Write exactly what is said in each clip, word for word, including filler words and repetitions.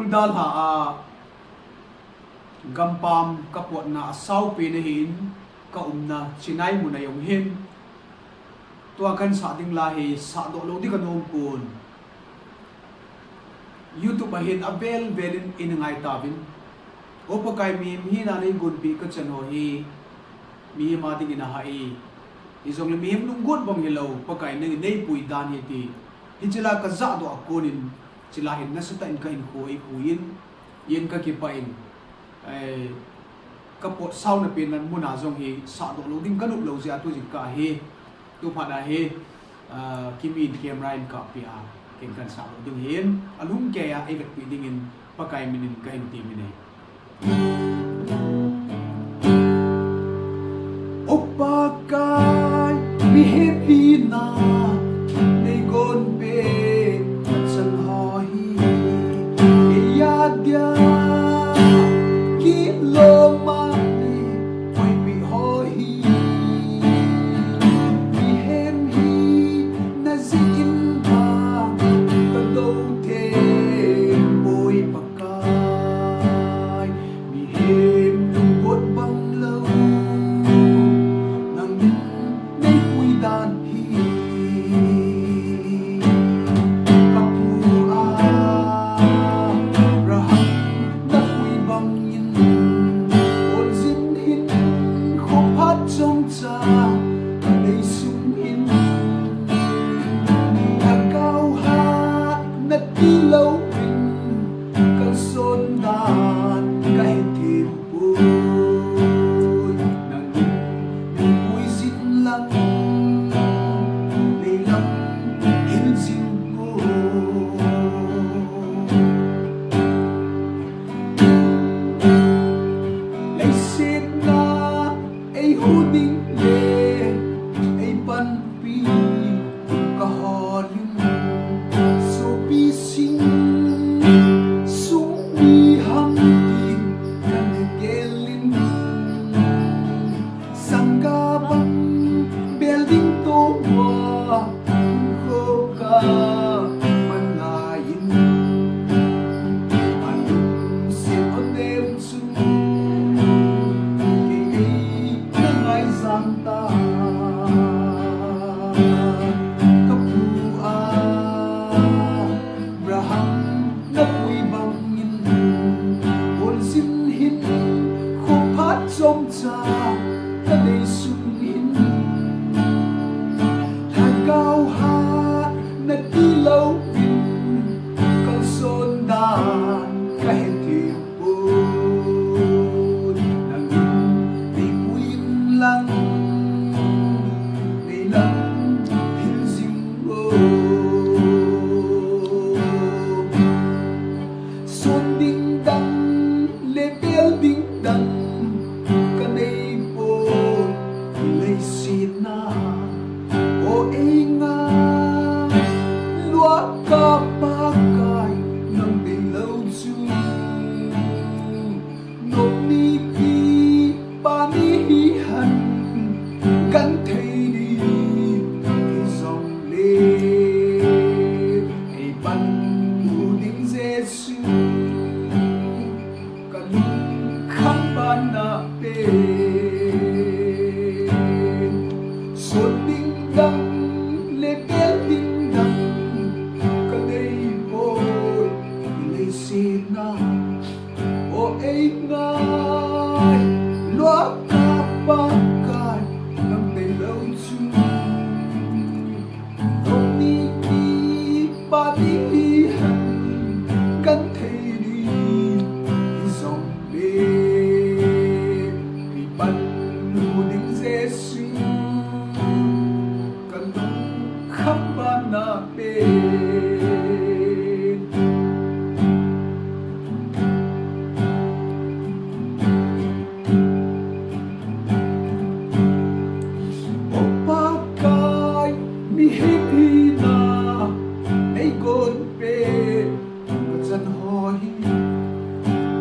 Dalha a gampam ka potna a saupen ahin, ka umna Chennai mun a jong hin tua kan sah ding la hi sahdoh lou ding ka nom pon. YouTube a hin avel vel in nei ngai tauvin. O Pakai, mihem hina nei gonpeh ka chan ho hi mihem a dingin ahah e. Hijongle mihem lunggot bang hilou, Pakai, nangin nei pui dan hi ti. Hiche la ka jahdoh a konin, hiche la hin nasatah in ka hinkho eikhu in, jen ka kipah in, eh, ka pot sauna pen mun a jong hi sahdoh lou ding ka nop lou jeh a tu jingkah hi, tu phat a hi, ah, Kimi in camera in kapeh a, ken kan sahdoh ding hin, alhumkeiya eivetpi dingin Pakai min in ka hin temin e. O Pakai, mihem hina nei gonpeh ka chan ho hi, kei a dia kilom a nei poipeh ho hi, mihem hina jeh in vang ka dou thei poi Pakai. Mihem lunggot bang lou, nangin nei pui dan hi. Ka pu Abraham na pui bangin, oljin hin kho phat chomcha ka nei sung hin, lhagao hat na tilou in, kalson dan ka hethem poi. Nangin nei pui jing lang, nei lam hil jing o. Leiset na eihuhhing le eipanpi ka hol in, sopi sing sung mi ham tin ka na gel in, sangkah bang bel ding toh a, hinkho ka man lai in, alungset onem chu kei ei na ngaijang tai. Ka pu Abraham na pui bangin, oljin hin kho phat chomcha ka nei sung hin, lhagao hat na tilou in, kalson dan ka hethem poi. Nangin nei pui in lang, nei lam hil jing o. Son ding dang le bel ding dang ka nei poi, leiset na o ei ngailua ka Pakai, nang deilou chu. Nop ni kipa ni hihen, genthei ni hijongle, ei panmu ding Jesu, ka lungkham bana pen. Son ding dang le bel ding dang ka nei poi, leiset na o ei ngailua ka Pakai, nang deilou chu. Nop ni kipa ni hihen, genthei ni hijongle, ei panmu ding Jesu, ka lungkham bana pen. O Pakai, mihem hina nei gonpeh ka chan ho hi,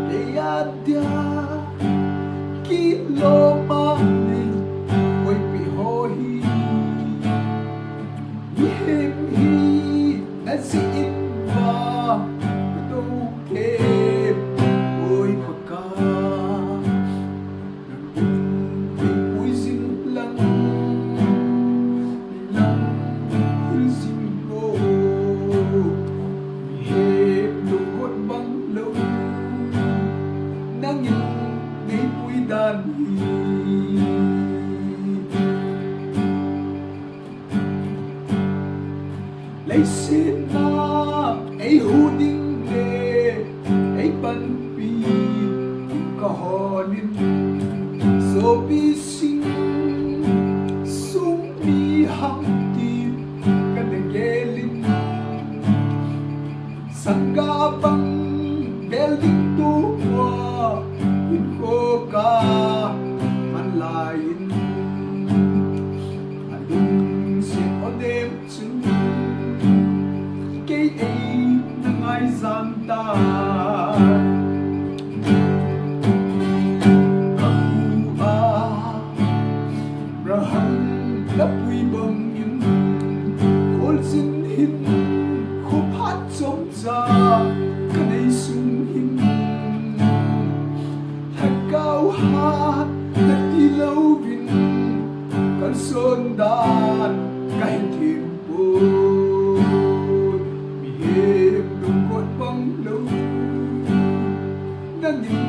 kei a dia kilom a nei poipeh Ei sitna, ei hu ding le ei panpi ka honin, sopi sing sung mi ham ti ka na gelin, sangga bang bel ding tu wa in ko ka man lai in, a lung se o dem chun kei ei na ngai zan ta. Ka hu a Abraham na pui bang in, kol sin hin, kho phat chom cha ka nei sung hin, thakau hat na ti lo vin, kan son dan ka hin thim poi. Mihem lungkot bang lo, nangin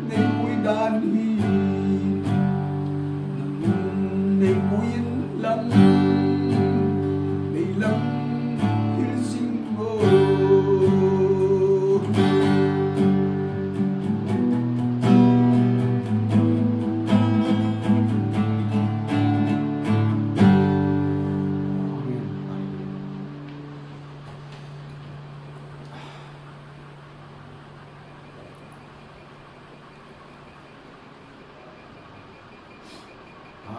nei pui dan hi, nangin nei pui in lang, nei lang hil zing o.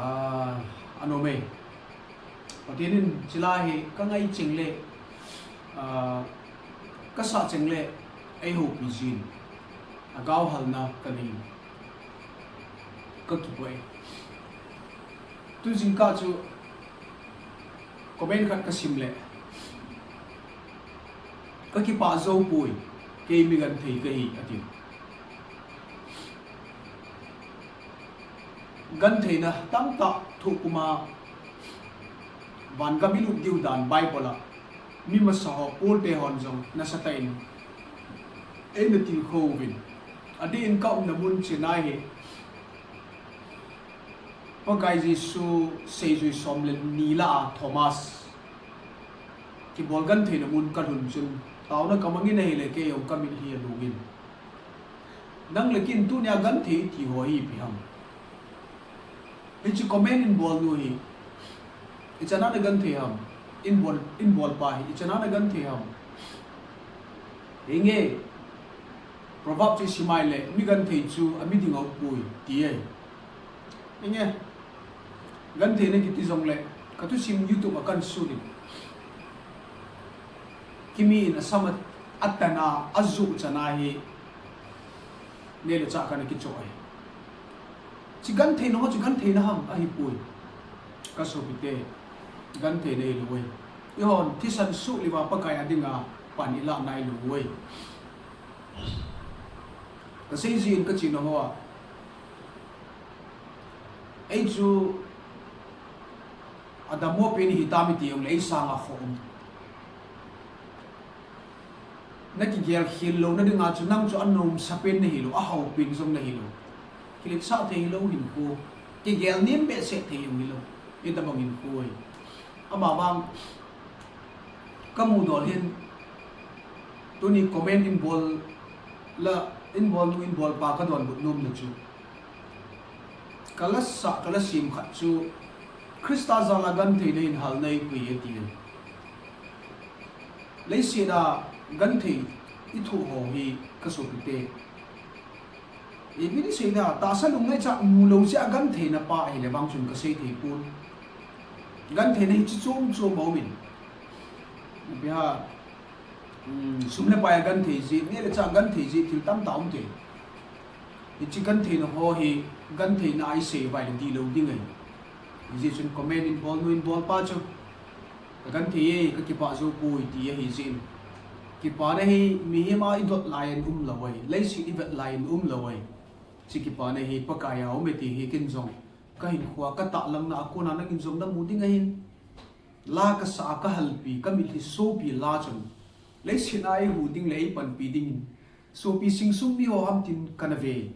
Ah, anom e. Pathen in chila hi ka ngai cheng le, ah, ka sa cheng le, ei houpi jin, a gao halna ka nei, ka kipah e. Tu jingkah chu comment khat ka sim le, ka kipah jou poi, kei mi genthei ka hi, ati. Gentheina tamtah thoh puma van gam i lut diu dan Bible a mi masa ho, Paul te hon jong nasatah in eina tilkhou uvin. Adeh in ka umna mun china hi Pakai Jesu seijui som le ni lah a Thomas kibol gentheina mun ka lhun chun, taona ka mangin ahile kei jong ka mit hi alungin. Nang le kei in tunia genthei i ti ho hi ipi ham? Hiche comment in bol nu hi, i chana na genthei ham? In bol, in bol pa hi, i chana na genthei ham? Hinge, proverb chu i sim a ahile, mi genthei chu a mi ding a um poi, ti e. Hinge, gentheina kiti jongle, ka thusim YouTube a kan sut in, kimi in a sam a, a tan a, a juh chan a hi, neh le chah kana kichoh ahi. Chi gentheina ho, chi gentheina ham, ahi poi. Ka sopite, gentheina hilou e. Eihon thisan suh liva Pakai a dinga pan i lah nai lou e. Ka sei jin ka chihna ho a, ei chu a dammo pen hi tam i ti jongle ei sanga kho um. Na kigel khel louna dinga chu nang chu a nomsa pen na hilou, a hao pen jong na hilou. Kiletsah thei hilou hinkho, kigel nem behseh thei jong hilou. Hitabang hinkho ahi. Amavang ka mudol hin, tuni comment in bol la, in bol nu in bol pa ka donbut nomna chu, ka la sah, ka la sim khat chu, Christa jal a gentheina in halna eipui e, ati e. Leiset a genthei i thoh ho hi ka sopite, ipi ti seina, tahsa lungngaichat mu lou jeh a gentheina pa ahile vang chun ka sei thei pon. Gentheina hi chi chom chom a um in. Ipi ham, um, sum le pai a genthei jeh, neh le chah a genthei jeh, thil tamtah um thei. Hiche gentheina ho hi, gentheina a i sei uva ahile dihlou ding ahi. Hijeh chun comment in bol nu in bol pa chu, ka genthei e, ka kipah jou poi ti ahi jeh in. Kipana hi mihem a i dot lai in um lou ahi, leiset i vet lai in um lou ahi. Chi kipana hi Pakai a um e ti hi ken jong ka hinkho a ka tahlangna a kona nangin jong na mu ding ahin. La ka sah a ka halpi, ka mitlhi sopi la chun, leiset a ei hu ding le ei panpi dingin, sopi sing sung mi ho ham tin ka na ve.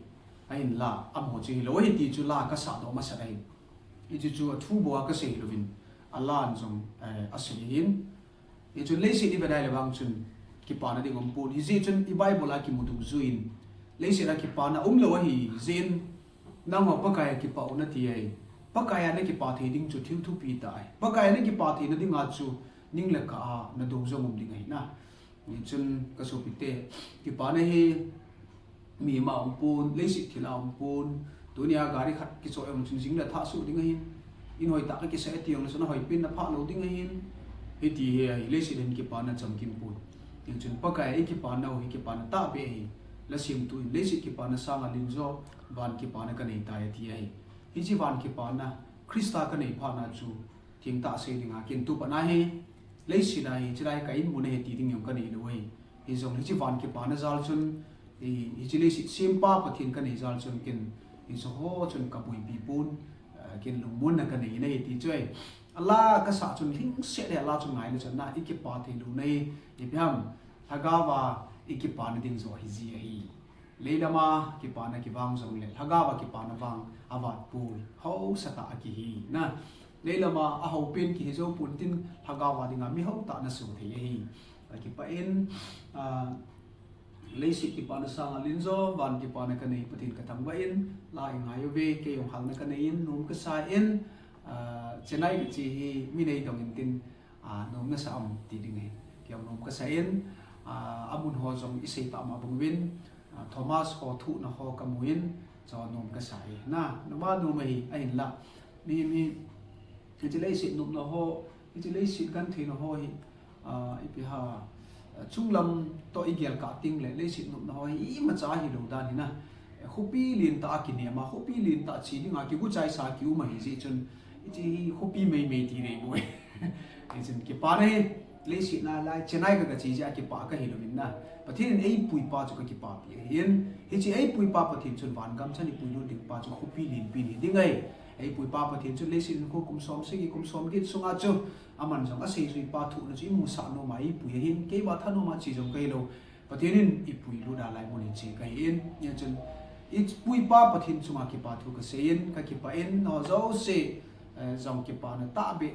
Ahinla, amaho chu hilou ahi ti chu la ka sah doh masat ahin. Hichu chu a thu bou a ka sei hilouvin, a la in jong, eh, a sei ahin. Hichun leiset i ve nai le vang chun kipana ding um pon. Hijeh chun i Bible a kimu dungjuiyin leiset a kipana umlou ahi jeh in, nangho Pakai a kipah un nati ahi. Pakai a nakipah thei ding chu thil thupi tah ahi. Pakai a nakipah theina dinga chu ning le kah a nadou jong um ding ahi na. Hichun ka sopite, kipana hi mi ma um pon, leiset thil a um pon. Tunia gari khat kichoh jong chun jing le thah suh ding ahin. In hoitah a kisah e ti jong le chun ahoipen na phah lou ding ahin. Hiti hi ahi, leiset hin kipana chamkim pon. Hichun Pakai a i kipana u hi kipana tahbeh ahi. Lasemtu in leiset kipana sanga len jo, van kipana kanei tai ati ahi. Hiche van kipana Christa kanei phat na chu thengtah sei dinga kin tu pat na hi, leiset a hi, chulai ka in mun ahi ti ding jong kanei lou ahi. Hijongle hiche van kipana jal chun, hi, hiche leiset sempa Pathen kanei jal chun kin, hiche ho chun ka boipi pon, eh, kin lungmonna kanei in ahi ti chu ahi. A la kasah chun lhingset le a la chu ngai le chun na i kipah thei louna hi, ipi ham, lhagao a i kipana ding joh hi ji ahi. Leilam a kipana kivang jongle, lhagao a kipana vang avat poi. Haosa tah a kihi na. Leilam a ahoipen kihi jou pon tin, lhagao a dinga mi haotah na soh thei ahi. Akipah in, ah, leiset kipana sanga len jo, van kipana kanei Pathen kathangvah in, la i ngai uve, kei jong halna kanei in, nom kasa in, ah, Chennai kache hi mi nei dong in tin, ah, nom nasa am ti ding ahi. Kei jong nom kasa in, ah, amun ho jong i sei pah ma bang uvin, ah, Thomas ho thuhna ho kamu in, chu nom kasa e. Na, noma nom ahi, ahinla. Mi, mi, hiche leiset nopna ho, hiche leiset gentheina ho hi, ah, ipi ham, ah, chunglam toh i gel kah teng le, leiset nopna ho hi imacha hilou dan hi na. Khopi lentah a kinem a, khopi lentah che dinga kiguchaisa kium ahi jeh chun, hiche hi khopi meimei ti dei bou. Hichun kipana hi, leiset nalai, Chennai ka, kache jeh a kipah kahi louvin na. Pathen in eipuipa chu kakipapi ahin. Hiche eipuipa Pathen chun van gam chan i puilut ding pa chu khopi lenpen hi ding ahi. Eipuipa Pathen chun leiset hinkho kum som sagi, kum som get sunga chu aman jong aseijui pa thuhna chu i musah nom a eipui ahin. Keima thanom a che jong kahi lou. Pathen in i puilut a lai mun hi che kahi in. Hichun i puipa Pathen chunga kipa thu kasei in, kakipah in, nangho jouse, eh, jong kipana tahbeh,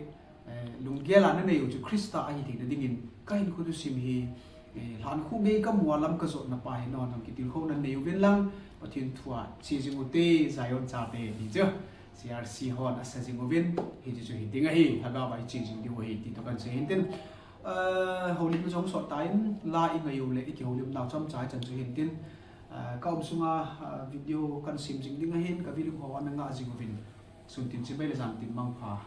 eh, lunggel a nanei u chu Christa ahi theina dingin, ka hinkho thusim hi, eh, lhankhuh gei kamu a lam kajotna pa hi nangho jong kitilkhouna nei uvin lang, Pathen thu a che jing ute, Zion chate ti chu. C R C hon asa jing uvin, hiche chu hi ding ahi, lhagao a i che jing diu ahi, ti toh kan sei hin tin. Eh, houlimna jong sot tan, la i ngai u le i kihoulimnau chomcha i chan chu hin tin. Eh, ka um sunga, eh, video kan sem jing ding ahin, ka video ho ana ngah jing uvin. Sun tin chibai le jan tin mangpha.